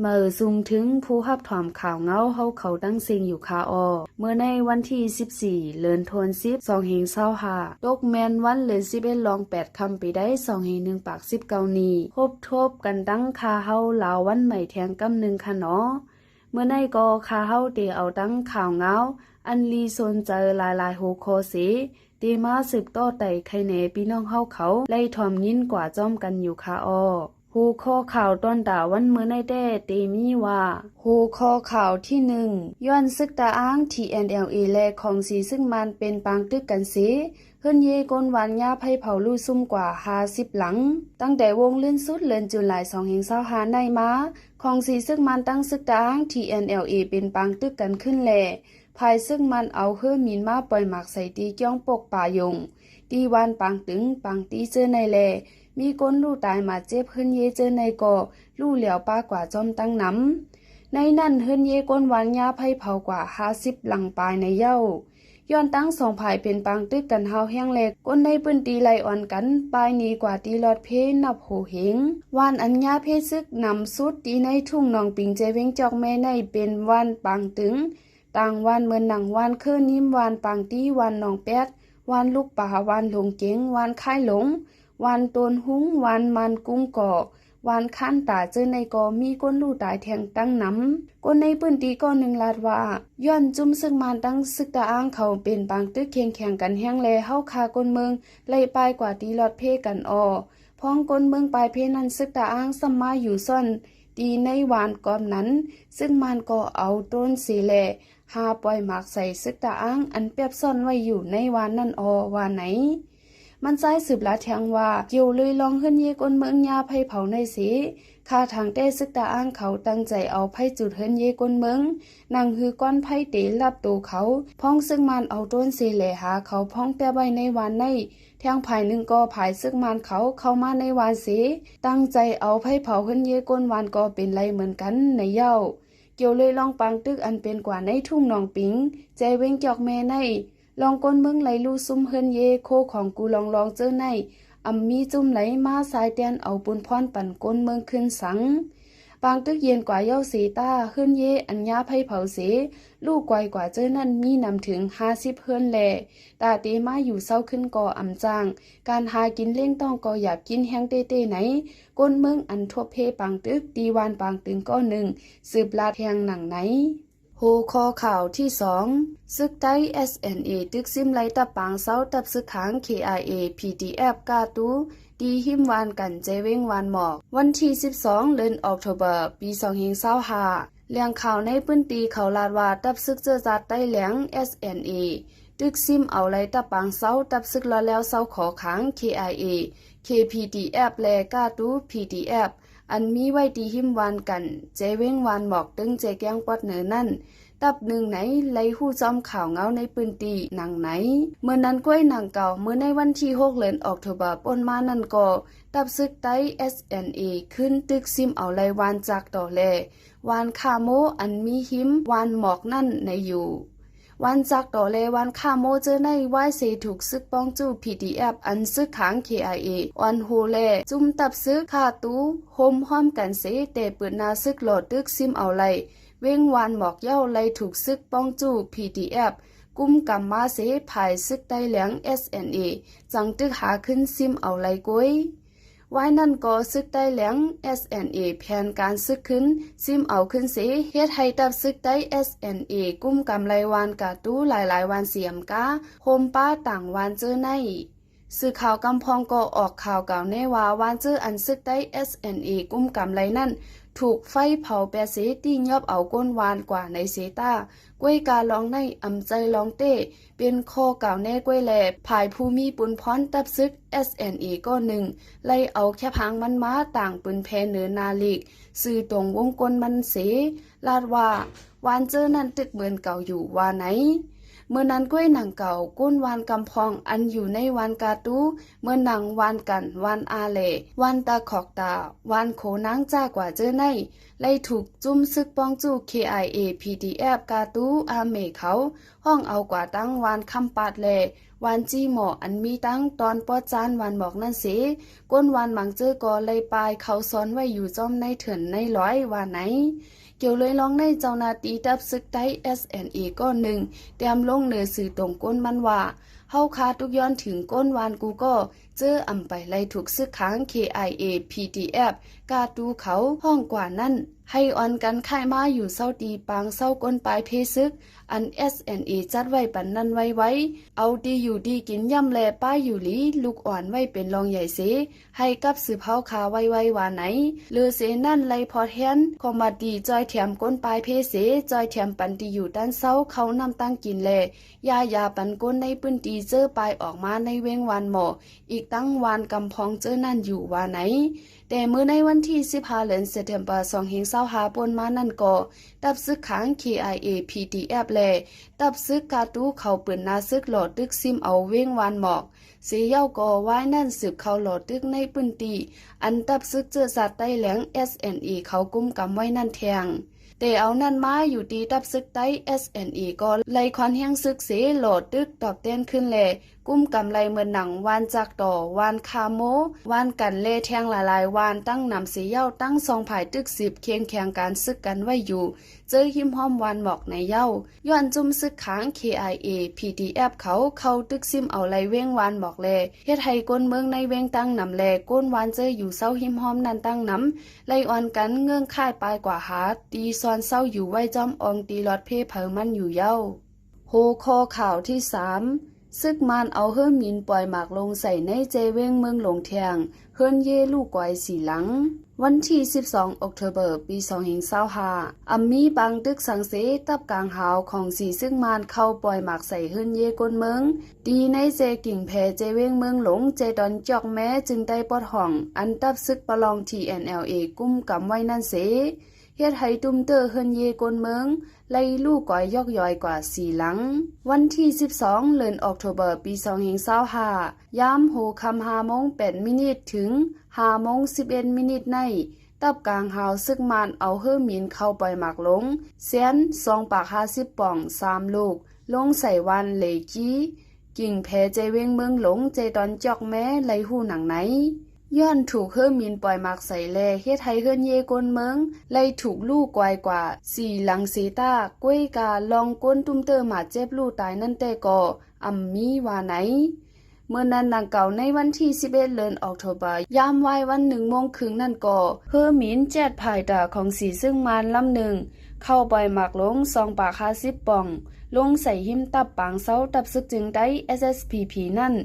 ເມີຍສູງເຖິງຜູ້ຮັບຖອມຂ່າວເງົາເຮົາເຂົາທັງເສັງຢູ່ຄ່າເອາະ. ເມື່ອໃນວັນທີສິບສີ່ ເດືອນໂທນສິບ ສອງເຮງຊາວຫ້າ ຕົກແມ່ນວັນເດືອນສິບເອັດລອງແປດຄ່ຳປີໄດ້ ສອງເຮງໜຶ່ງປາກສິບເກົ້ານີ້ ພົບທົບກັນຕັ້ງຄ່າເຮົາລາວວັນໃໝ່ແທງກຳໜຶ່ງຄ່າເນາະ. ເມື່ອໃນກໍຄ່າເຮົາເຕເອົາຕັ້ງຂ່າວເງົາ ອັນລີສົນໃຈຫຼາຍໆຫົວຂໍ້ເສ ເຕມາສືບຕໍ່ໄຕ່ໄຂ່ແໜພີ່ນ້ອງເຮົາເຂົາໄດ້ຖອມຍິນກວ່າພ້ອມກັນຢູ່ຄ່າເອາະ. ຫົວຂໍ້ຂ່າວຕອນຕາວັນເມື່ອໃນແຕ່ເຕມີວ່າ ຫົວຂໍ້ຂ່າວທີໜຶ່ງ ຍ້ອນຊຶກຕາອ້າງ TNLA ແລະຂອງສີຊຶກມັນເປັນປາງຕຶກກັນເສ ເຮືອນເຢກົ້ນວານຫຍ້າໄຟເຜົາລຸຊຸມກວ່າຫ້າສິບຫຼັງ. ຕັ້ງແຕ່ວົງລື່ນສຸດເດືອນຈູລາຍ ສອງເຮງຊາວຫ້າໃນມາ ຂອງສີຊຶກມັນຕັ້ງຊຶກຕາອ້າງ TNLA ເປັນປາງຕຶກກັນຂຶ້ນແລະ ຝ່າຍຊຶກມັນເອົາເຮືອມິນມາປ່ອຍໝາກໃສ່ທີ່ກ້ຽງປົກປາຢົງ ທີ່ວານປາງຕຶງ ປາງຕີເຈີໃນແລະ ມີຄົນຮູ້ຕາຍມາເຈັບເຮືອນເຢເຈີໃນກໍຮູ້ແລ້ວປາກວ່າພ້ອມຕັ້ງນຳ. ໃນນັ້ນເຮືອນເຢກົ້ນວານຫຍ້າໄຟເຜົາກວ່າຫ້າສິບຫຼັງປາຍໃນເຍົາ ຍ້ອນທັງສອງຝ່າຍເປັນປາງຕຶກກັນຮ້າວແຮງແລະ ຄົນໃນພື້ນທີ່ໄລ່ອອນກັນປ່າຍໜີກວ່າທີ່ລອດເພນັບຫົວເຮງ. ວານອັນຫຍ້າໄຟຊຶກນຳສຸດທີ່ໃນທົ່ງໜອງປິງ ແຈວຽງຈອກແມ່ໃນເປັນວານປາງຕຶງ ຕ່າງວານເໝືອນໜັງວານເຄີ ນິມວານປາງຕີ ວານໜອງແປດ ວານລູກປາ ວານຫຼົງເກັງ ວານຄ້າຍຫຼົງ ວານໂຕນຮຸງ ວານມັນກຸງກໍ ວານຄານຕາເຈີໃນກໍມີຄົນຮູ້ຕາຍແທງຕັ້ງນຳ. ຄົນໃນພື້ນທີ່ກໍໜຶ່ງລາດວ່າ ຍ້ອນຈຸ້ມຊຶກມັນຕັ້ງຊຶກຕາອ້າງເຂົາເປັນປາງຕຶກເຂັ້ມແຂງກັນແຮງແລະ ຮ້າວຂ້າຄົນເມືອງໄລ່ປ່າຍກວ່າທີ່ລອດເພກັນເອາະ. ພ້ອມຄົນເມືອງປ່າຍເພນັ້ນ ຊຶກຕາອ້າງຊ້ຳມາຢູ່ຊ້ອນທີ່ໃນວານກອບນັ້ນ ຊຶກມັນກໍເອົາໂຕນເສແລະ ຫາປ່ອຍໝາກໃສ່ຊຶກຕາອ້າງອັນແປບຊ້ອນໄວ້ຢູ່ໃນວານນັ້ນເອາະ ວ່າໃນ. ມັນຊາຍສືບລາດແທງວ່າ ກ່ຽວເລີຍລອງເຮືອນເຢກົ້ນເມືອງຫຍ້າໄຟເຜົາໃນເສ ຂ້າທາງແຕ່ຊຶກຕາອ້າງເຂົາຕັ້ງໃຈເອົາໄຟຈູດເຮືອນເຢກົ້ນເມືອງ ໜັງຫືອກ້ອນໄຟເຕລັບໂຕເຂົາ ພ້ອມຊຶກມັນເອົາໂຕນເສແລະ ຫາເຂົາພ້ອງແປບໄວ້ໃນວານໃນ. ແທງຝ່າຍໜຶ່ງກໍຝ່າຍຊຶກມັນເຂົາເຂົ້າມາໃນວານເສ ຕັ້ງໃຈເອົາໄຟເຜົາເຮືອນເຢກົ້ນວານກໍເປັນໄລເໝືອນກັນໃນເຍົາ. ກ່ຽວເລີຍລອງປາງຕຶກອັນເປັນກວ່າໃນທົ່ງໜອງປິງ ແຈວຽງຈອກແມ່ໃນ ລອງຄົນເມືອງໄລ່ລຸຊຸມເຮືອນເຢໂຄຂອງກູລອງລອງເຈີໃນ ອຳມີຈຸ້ມໄຫຼມາຊາຍແຕ່ນເອົາປຸນພອນປັນຄົນເມືອງຂຶ້ນສັງ. ປາງຕຶກເຢັນກວ່າເຍົາເສຕາ ເຮືອນເຢອັນຫຍ້າໄຟເຜົາເສ ລູກກວາຍກວ່າເຈີນັ້ນມີນຳເຖິງຫ້າສິບເຮືອນແລະ ຕາເຕມາຢູ່ເຊົາຂຶ້ນກໍອຳຈ້າງ ການຫາກິນລ້ຽງຕ້ອງກໍຢາກກິນແຮງເຕ້ໆໃນ ຄົນເມືອງອັນທົບເພປາງຕຶກທີ່ວານປາງຕຶງກໍໜຶ່ງ ສືບລາດແທງໜັງໃນ. ຫົວຂໍ້ຂ່າວທີສອງ ຊຶກໄທ SNA ຕຶກຊິມໄລ່ຕັບປາງເຊົາ ຕັບຊຶກຂາງ KIA PDF ກາຕູ ທີ່ຮິມວານກັນ ແຈວຽງວານໝອກ. ວັນທີສິບສອງ ເດືອນອອກໂທເບີ ປີສອງເຮງຊາວຫ້າ ແຫຼ່ງຂ່າວໃນພື້ນທີ່ເຂົາລາດວ່າ ຕັບຊຶກເຊື້ອຊາດໄຕ້ແຫຼງ SNA ຕຶກຊິມເອົາໄລ່ຕັບປາງເຊົາ ຕັບຊຶກລອດແລ້ວເຊົາຂໍຂາງ KIA KPDF ແລະ ກາຕູ PDF ອັນມີໄວ້ທີ່ຮິມວານກັນ ແຈວຽງວານໝອກ ເທິງແຈແກ້ງປອດເໜີນັ້ນ ຕັບໜຶ່ງໃນໄລ່ຮູ້ຈ້ອມຂ່າວເງົາໃນພື້ນທີ່ໜັງໃນ. ເມື່ອນັ້ນກ້ວຍໜັງເກົ່າ ເມື່ອໃນວັນທີຫົກ ເດືອນອອກໂທເບີ ປົນມານັ້ນກໍ ຕັບຊຶກໄທ SNA ຂຶ້ນຕຶກຊິມເອົາໄລ່ວານຈາກຕໍແລ ວານຄາໂມ ອັນມີຮິມວານໝອກນັ້ນໃນຢູ່. ວານຈາກຕໍແລ ວານຄາໂມເຈີໃນ ວາຍເສຖືກຊຶກປ້ອງຈູ້ PDF ອັນຊຶກຂາງ KIA ອ່ອນໂຮແລ ຈຸ້ມຕັບຊຶກ ກາຕູ ໂຮມຮ່ວມກັນເສ ແຕ່ເປີດໜ້າຊຶກຫຼໍ່ຕຶກຊິມເອົາໄລ່ ວຽງວານໝອກເຍົາ ໄລ່ຖືກຊຶກປ້ອງຈູ້ PDF ກຸມກຳມາເສ ຝ່າຍຊຶກໄຕ້ແຫຼງ SNA ຈັ່ງຕຶກຫາຂຶ້ນຊິມເອົາໄລ່ກ້ວຍ. ວາຍນັ້ນກໍຊຶກໄຕ້ແຫຼງ SNA ແຜນການຊຶກຂຶ້ນຊິມເອົາຂຶ້ນເສ ເຮັດໃຫ້ຕັບຊຶກໄຕ້ SNA ກຸມກຳໄລ່ວານກາຕູ ຫຼາຍໆວານເສອຳກາ ໂຮມປະຕ່າງວານເຈີໃນ. ສື່ຂ່າວກຳພອງກໍອອກຂ່າວກ່າວແນວ່າ ວານເຈີອັນຊຶກໄຕ້ SNA ກຸມກຳໄລ່ນັ້ນ ຖືກໄຟເຜົາແປເສ ຕີ້ຍອບເອົາກົ້ນວານກວ່າໃນເສຕາ ກ້ວຍກາລອງໃນອຳໄຈລອງເຕ້ ເປັນຂໍ້ກ່າວແນກ້ວຍແລ ຝ່າຍຜູ້ມີປຸນພອນຕັບຊຶກ SNA ກໍໜຶ່ງ ໄລ່ເອົາແຄບຫາງມັນມາຕາງປືນແຜ່ເໜີໜ້າລີກ ຊື່ຕົງວົງກົ້ນມັນເສ ລາດວ່າ ວານເຈີນັ້ນຕຶກເໝືອນເກົ່າຢູ່ ວ່າໃນ. ເມື່ອນັ້ນກ້ວຍໜັງເກົ່າ ກົ້ນວານກຳພອງ ອັນຢູ່ໃນວານກາຕູ ເໝືອນໜັງວານກັນ ວານອາແລ ວານຕາຂອກຕາ ວານໂຂນາງຈ້າກວ່າເຈີໃນ ໄລ່ຖືກຈຸ້ມຊຶກປ້ອງຈູ້ KIA PDF ກາຕູ ອາເມເຂົາ ຫ້ອງເອົາກວ່າຕັ້ງວານຄຳປາດແລ ວານຈີ່ໝໍ້ ອັນມີຕັ້ງຕອນປອດຈານວານໝອກນັ້ນເສ, ກົ້ນວານບາງເຈີກໍໄລ່ປ່າຍເຂົ້າຊ່ອນໄວ້ຢູ່ຈ້ອມໃນເຖື່ອນໃນລອຍ ວ່າໄນ. ກ່ຽວເລີຍລອງໃນເຈົ້າໜ້າທີ່ດັບຊຶກໄທ ເອສເອັນເອ ກ້ອນໜຶ່ງ ແຕ້ມລົງເໜືອສື່ຕົງກົ້ນມັນວ່າ, ເຮົາຄາທຸກຍ້ອນເຖິງກົ້ນວານກູກໍ ເຈີອຳໄປໄລ່ທຸກຊຶກຂາງ ເຄໄອເອ ພີທີເອັບ ກາຕູເຂົາ ຮ້ອງກວ່ານັ້ນ ໃຫ້ອ່ອນກັນຄ້າຍມາຢູ່ເຊົາທີ່ປາງເຊົາກົ້ນປາຍເພຊຶກ ອັນ ເອສເອັນເອ ຈັດໄວ້ປັນນັ້ນໄວໆ, ເອົາທີ່ຢູ່ທີ່ກິນຢ້ຳແລປາຍຢູ່ຫຼີລູກອ່ອນໄວ້ເປັນລອງໃຫຍ່ເສ, ໃຫ້ກັບສືບເຮົາຄາໄວໆ ວ່າໄນ. ເຫຼືອເສນັ້ນໄລ່ພອດແຮນຄອມມາຕີ ຈ່ອຍແຖມກົ້ນປາຍເພເສ, ຈ່ອຍແຖມປັນທີ່ຢູ່ຕັນເຊົາ, ເຂົ້ານ້ຳຕັງກິນແລ ຢາຢາປັນກົ້ນໃນພື້ນທີ່ເຈີປາຍອອກມາໃນເວງວານໝໍ້ ອີກທັງວານກຳພອງເຈີນັ້ນຢູ່ ວ່າໄນ. ແຕ່ມື້ໃນວັນທີສິບຫ້າ ເດືອນເຊັບເທັມເບີ ສອງພັນຊາວຫ້າ ປົນມານັ້ນກໍ ດັບຊຶກຂາງ ເຄໄອເອ ພີທີເອັບ ແລະ ດັບຊຶກກາຕູເຂົ້າປືນໜ້າຊຶກຫຼໍ່ຕຶກຊິມເອົາເວງວານໝອກ ເສເຍົາກໍວາຍນັ້ນສືບເຂົ້າຫຼໍ່ຕຶກໃນພື້ນທີ່ ອັນດັບຊຶກເຊື້ອຊາດໄຕ້ແຫຼງ ເອສເອັນເອ ເຂົາກຸມກຳໄວ້ນັ້ນແທງ. ແຕ່ເອົານັ້ນມາຢູ່ທີ່ດັບຊຶກໄທ ເອສເອັນເອ ກໍໄລ່ຄວານແຮງຊຶກເສ ຫຼໍ່ຕຶກຕອບແທນຄືນແລ ກຸມກຳໄລ່ເໝິດໜັງ ວານຈາກຕໍ, ວານຄາໂມ, ວານກັນ ແລະ ແທງຫຼາຍໆວານຕັ້ງນຳເສເຍົາ, ທັງສອງຝ່າຍຕຶກສືບເຄັ່ງແຂງການຊຶກກັນໄວ້ຢູ່ ເຈີຮິມຮ່ອມວານໝອກໃນເຍົາ. ຍ້ອນຈຸ້ມຊຶກຂາງ ເຄໄອເອ ພີທີເອັບ ເຂົາເຂົ້າຕຶກຊິມເອົາໄລ່ເວງວານໝອກແລ ເຮັດໃຫ້ກົ້ນເມືອງໃນເວງຕັ້ງນຳ ແລະ ກົ້ນວານເຈີຢູ່ເຊົາຮິມຮ່ອມນັ້ນຕັ້ງນຳ ໄລ່ອ່ອນກັນເງື້ອງຄ້າຍປາຍກວ່າຫາທີ່ຊ່ອນເຊົາຢູ່ໄວ້ຈ້ອມອ່ອງຕີຫຼອດເພໃຜມັນຢູ່ເຍົາ. ຫົວຂໍ້ຂ່າວທີສາມ ຊຶກມານເອົາເຮືອໝິນປ່ອຍໝາກລົງໃສ່ໃນແຈເວງເມືອງຫຼົງແທງ ເຮືອນເຢລູກກວາຍສີ່ຫຼັງ. ວັນທີສິບສອງ ອອກໂທເບີ ປີສອງພັນຊາວຫ້າ ອຳມີປາງຕຶກສັງເສ ຕັບກາງຫາວຂອງສີຊຶກມານເຂົ້າປ່ອຍໝາກໃສ່ເຮືອນເຢກົ້ນເມືອງ ທີ່ໃນແຈກິ່ງແພ ແຈເວງເມືອງຫຼົງ ແຈດອນຈອກແມ ຈຶ່ງໄດ້ປອດຫ້ອງ ອັນຕັບຊຶກປະລອງ ທີເອັນແອລເອ ກຸມກຳໄວ້ນັ້ນເສ ເຮັດໃຫ້ຕຸ້ມເຕີເຮືອນເຢກົ້ນເມືອງ ໄລ່ລູກກວາຍຢອກຢອຍກວ່າສີ່ຫຼັງ. ວັນທີສິບສອງ ເດືອນອອກໂທເບີ ປີສອງພັນຊາວຫ້າ ຍາມຫົວຄ່ຳຫ້າໂມງແປດມິນິດ ເຖິງຫ້າໂມງສິບເອັດມິນິດໃນ ຕັບກາງຫາວຊຶກມານເອົາເຮືອໝິນເຂົ້າປ່ອຍໝາກລົງ ແຊນສອງປາກຫ້າສິບປ່ອງ ສາມລູກ ລົງໃສ່ວານເລຈີ ກິ່ງແພ ແຈເວງເມືອງຫຼົງ ແຈດອນຈອກແມ ໄລ່ຮູ້ໜັງໃນ. ຍ້ອນຖືກເຮືອໝິນປ່ອຍໝາກໃສ່ແລ ເຮັດໃຫ້ເຮືອນເຢກົ້ນເມືອງ ໄລ່ຖືກລູກກວາຍກວ່າສີ່ຫຼັງເສຕາ ກວຍກາລອງກົ້ນຕຸ້ມເຕີໝາດເຈັບລູກຕາຍນັ້ນແຕ່ກໍອຳມີວ່າໃນ. ເມື່ອນັ້ນດັ່ງກ່າວ ໃນວັນທີສິບເອັດ ເດືອນອອກໂທເບີ ຍາມວາຍວັນໜຶ່ງໂມງເຄິ່ງນັ້ນກໍ ເຮືອໝິນແຈດພາຍຕາຂອງສີຊຶກມານລຳໜຶ່ງ ເຂົ້າປ່ອຍໝາກລົງສອງປາກຫ້າສິບປ່ອງ ລົງໃສ່ຮິມຕັບປາງເຊົາ ຕັບຊຶກຈຶງໄຕ້ ເອສເອສພີພີ ນັ້ນ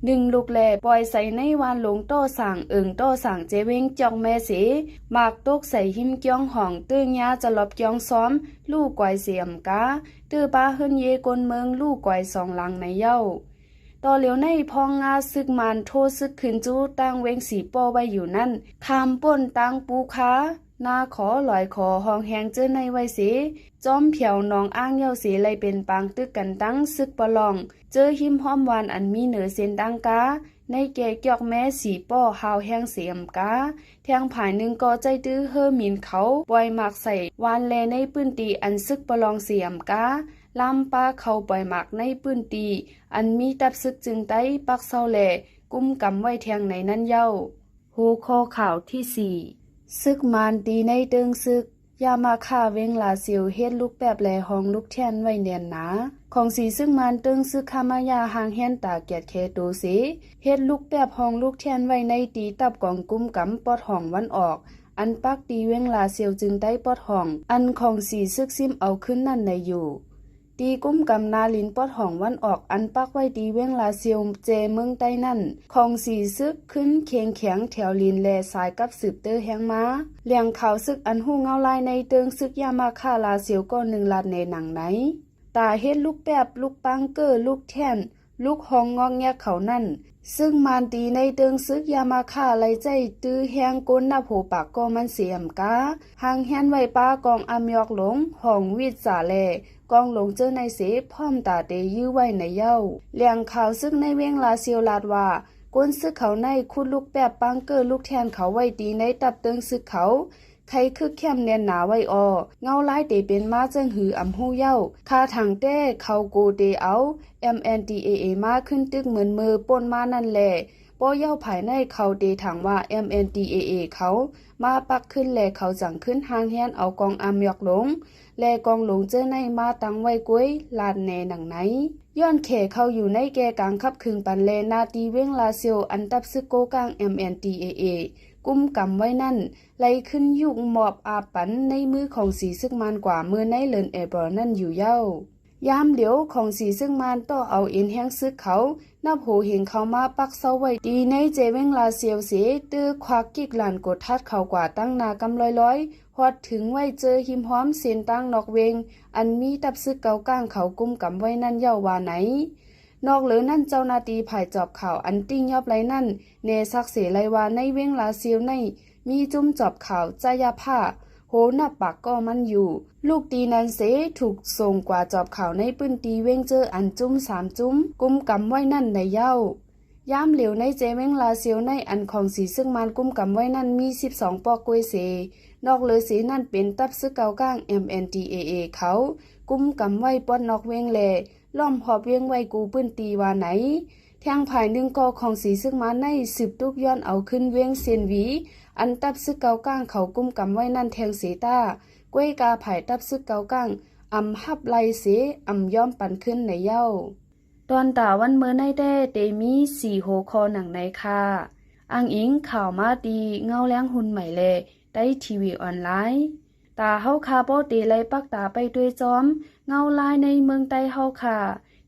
ໜຶ່ງລູກແລ ປ່ອຍໃສ່ໃນວານຫຼົງຕໍ່ສາງ ເອີງຕໍ່ສາງ ແຈເວງຈອກແມເສ ໝາກຕົກໃສ່ຮິມກ່ຽວຫ້ອງ ເຕີຍາຈະລອບກ່ຽວຊອມ ລູກກວາຍເສອຳກາ ເຕີປາເຮືອນເຢກົ້ນເມືອງ ລູກກວາຍສອງຫຼັງໃນເຍົາ. ຕໍ່ຫຼຽວໃນ ພອງງາຊຶກມານໂທຊຶກຂຶ້ນຈູ້ຕັ້ງເວງສີປໍ້ໄວ້ຢູ່ນັ້ນ ຂ້າມໂປ້ນຕາງປູຄາ ນາຂໍ ລອຍຂໍ ຮ່ອງແຮງເຈີໃນໄວ້ເສ ຈອມແຜວໜອງອ່າງເຍົາເສ ໄລ່ເປັນປາງຕຶກກັນຕັ້ງຊຶກປະລອງ ເຈີຮິມຮ່ອມວານອັນມີເໜີເສັ້ນດາງກາ ໃນແກ່ຈອກແມສີປໍ້ ຮາວແຮງເສອຳກາ ແທງຝ່າຍໜຶ່ງກໍໃຈຕື້ເຮີໝິນເຂົາປ່ອຍໝາກໃສ່ວານແລ່ໃນພື້ນທີ່ອັນຊຶກປະລອງເສອຳກາ ລາມປາເຂົ້າປ່ອຍໝາກໃນພື້ນທີ່ອັນມີຕັບຊຶກຈຶງໄຕ້ປັກເຊົາແລ ກຸມກຳໄວ້ແທງໃນນັ້ນເຍົາ. ຫົວຂໍ້ຂ່າວທີສີ່ ຊຶກມານຕີໃນເຕີງຊຶກ ຢາມາຄາ ເວງລາຊິວ ເຮັດລູກແປ້ບ ແລະ ຫ້ອງລູກແທ່ນໄວ້ແໜ້ນໜາ. ຂອງສີຊຶກມານເຕີງຊຶກຄາມາຢາ ຮ່າງແຮນຕາກຽດແຄໂຕເສ ເຮັດລູກແປ້ບ ຫ້ອງລູກແທ່ນໄວ້ໃນຕີຕັບກອງກຸມກຳປອດຫ້ອງວັນອອກ ອັນປັກຕີເວງລາຊິວ ຈຶ່ງໄດ້ປອດຫ້ອງ ອັນຂອງສີຊຶກຊິມເອົາຄືນນັ້ນໄດ້ຢູ່. ຕີກຸມກຳນາລິນປອດຫ້ອງວັນອອກ ອັນປັກໄວ້ຕີເວງລາຊິວ ແຈເມືອງໃຕ້ນັ້ນ ຂອງສີຊຶກຂຶ້ນເຄັ່ງແຂງແຖວລິນ ແລະ ສາຍກັບສືບເຕີແຮງມາ. ແຫຼ່ງຂ່າວຊຶກອັນຮູ້ເງົາລາຍໃນເຕີງຊຶກຢາມາຄາລາຊິວ ກໍໜຶ່ງລາດແນໜັງໃນ ຕາເຮັດລູກແປ້ບ ລູກປາງເກີ ລູກແທ່ນ ລູກຫ້ອງງອກແງກເຂົານັ້ນ ຊຶກມານຕີໃນເຕີງຊຶກຢາມາຄາ ໄລ່ໃຈຕື້ແຮງໂກນນັບຫົວປາກກໍມັນເສອຳກາ ຮ່າງແຮນໄວ້ປາກອງອຳຍອກຫຼົງ ຫ້ອງວິດສາແລ ກອງຫຼົງເຈີໃນເສ ພ້ອມຕາເຕຍື້ໄວ້ໃນເຍົາ. ແຫຼ່ງຂ່າວຊຶກໃນເວງລາຊິວລາດວ່າ ໂກນຊຶກເຂົາໃນຂຸດລູກແປ້ບ ປາງເກີ ລູກແທ່ນເຂົາໄວ້ຕີໃນຕັບເຕີງຊຶກເຂົາ ໄຄຄຶກແຄ້ມແໜ້ນໜາໄວ້ອໍ. ເງົາລາຍເຕເປັນມາເຈີງຫືອອຳຮູ້ເຍົາ. ຂ້າຖັງແຕ້ເຂົາໂກເຕເອົາ MNDAA ມາຂຶ້ນຕຶກເໝືອນເມີປ່ນມານັ້ນແລ. ບໍ່ເຍົາພາຍໃນເຂົາເຕຖັງວ່າ MNDAA ເຂົາມາປັກຂຶ້ນແລ ເຂົາຈັ່ງຂຶ້ນຮ່າງແຮນເອົາກອງອາມຍອກຫຼົງ ແລ ກອງຫຼົງເຈີໃນມາຕັ້ງໄວ້ກວຍລາດແນໜັງໃນ. ຍ້ອນແຂເຂົາຢູ່ໃນແກ່ກາງຂັບເຄິ່ງປັນແລ ນາຕີເວງລາຊຽວ ອັນຕັບຊຶກໂກກາງ MNDAA ກຸມກຳໄວ້ນັ້ນ ໄລ່ຂຶ້ນຍຸກມອບອາບປັນໃນມືຂອງສີຊຶກມານກວ່າເມື່ອໃນເດືອນເອເປີນນັ້ນຢູ່ເຍົາ. ຍາມຫຼຽວຂອງສີຊຶກມານຕໍ່ເອົາເອັນແຮງຊຶກເຂົາ ນັບໂຫເຫັນເຂົາມາປັກເຊົາໄວ້ຕີໃນແຈເວງລາຊຽວເສ ເຕີຄວັກກິກລານກົດທັດເຂົາກວ່າຕັ້ງໜ້າກຳລອຍໆ ຮອດເຖິງໄວ້ເຈີຫິມຮອມເສັ້ນທາງນອກເວງ ອັນມີຕັບຊຶກເກົາກາງເຂົາກຸມກຳໄວ້ນັ້ນເຍົາວ່າໃນ. ນອກເຫຼືອນັ້ນ ເຈົ້າໜ້າທີ່ຝ່າຍຈອບຂ່າວອັນຕິງຍອບໄລນັ້ນ ແນສັກເສໄລວ່າໃນເວງລາຊຽວໃນ ມີຈຸ້ມຈອບຂ່າວຈະຍາພາ ໂຫນັບປາກກໍມັນຢູ່. ລູກຕີນັ້ນເສ ຖືກສົ່ງກວ່າຈອບຂ່າວໃນພື້ນທີ່ເວງເຈີ ອັນຈຸ້ມສາມຈຸ້ມກຸມກຳໄວ້ນັ້ນໄດ້ເຍົາ. ຍາມຫຼຽວໃນແຈເວງລາຊຽວໃນ ອັນຂອງສີຊຶກມານກຸມກຳໄວ້ນັ້ນ ມີສິບສອງປອກກວຍເສ. ນອກເຫຼືອເສນັ້ນ ເປັນຕັບຊຶກເກົາກາງ MNDAA ເຂົາກຸມກຳໄວ້ປອດນອກເວງ ແລ ລ້ອມຮອບວຽງໄວ້ກູ່ພື້ນທີ່ວ່າໃນ. ແທງຝ່າຍໜຶ່ງກໍຂອງສີຊຶກມານໃນ ສືບຕຸກຍ້ອນເອົາຄືນເວງເຊນຫວີ ອັນຕັບຊຶກເກົາກາງເຂົາກຸມກຳໄວ້ນັ້ນແທງເສຕາ ກວຍກາຝ່າຍຕັບຊຶກເກົາກາງ ອຳຮັບໄລ່ເສ ອຳຍອມປັນຄືນໃນເຍົາ. ຕອນຕາວັນເມີໃນແຕ່ເຕມີສີ່ຫົວຂໍ້ໜັງໃນຄ່າ. ອ້າງອີງຂ່າວມາຕີເງົາແລງຮຸ່ນໃໝ່ ແລ ໄຕ້ທີວີອອນລາຍ. ຕາເຮົາຄາບໍ່ເຕໄລ່ປັກຕາໄປດ້ວຍຈອມ ເງົາລາຍໃນເມືອງໃຕ້ເຮົາຄາ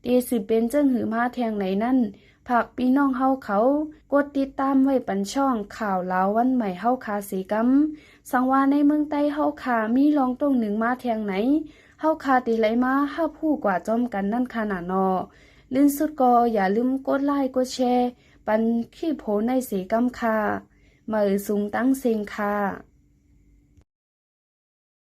ເຕສືບເປັນເຈີງຫືອມາແທງໃນນັ້ນ ຝາກພີ່ນ້ອງເຮົາເຂົາກົດຕິດຕາມໄວ້ປັນຊ່ອງຂ່າວລາວວັນໃໝ່ເຮົາຄາເສກຳ. ສັງວ່າໃນເມືອງໃຕ້ເຮົາຄາມີລອງຕົງໜຶ່ງມາແທງໃນ ເຮົາຄາເຕໄລ່ມາຮັບຮູ້ກວ່າຈອມກັນນັ້ນຄະນະເນາະ. ລື່ນສຸດກໍຢ່າລືມກົດໄລກົດແຊປັນຄລິບໂຫໃນເສກຳຄ່າ. ໄໝສູງຕັ້ງເສັງຄ່າ.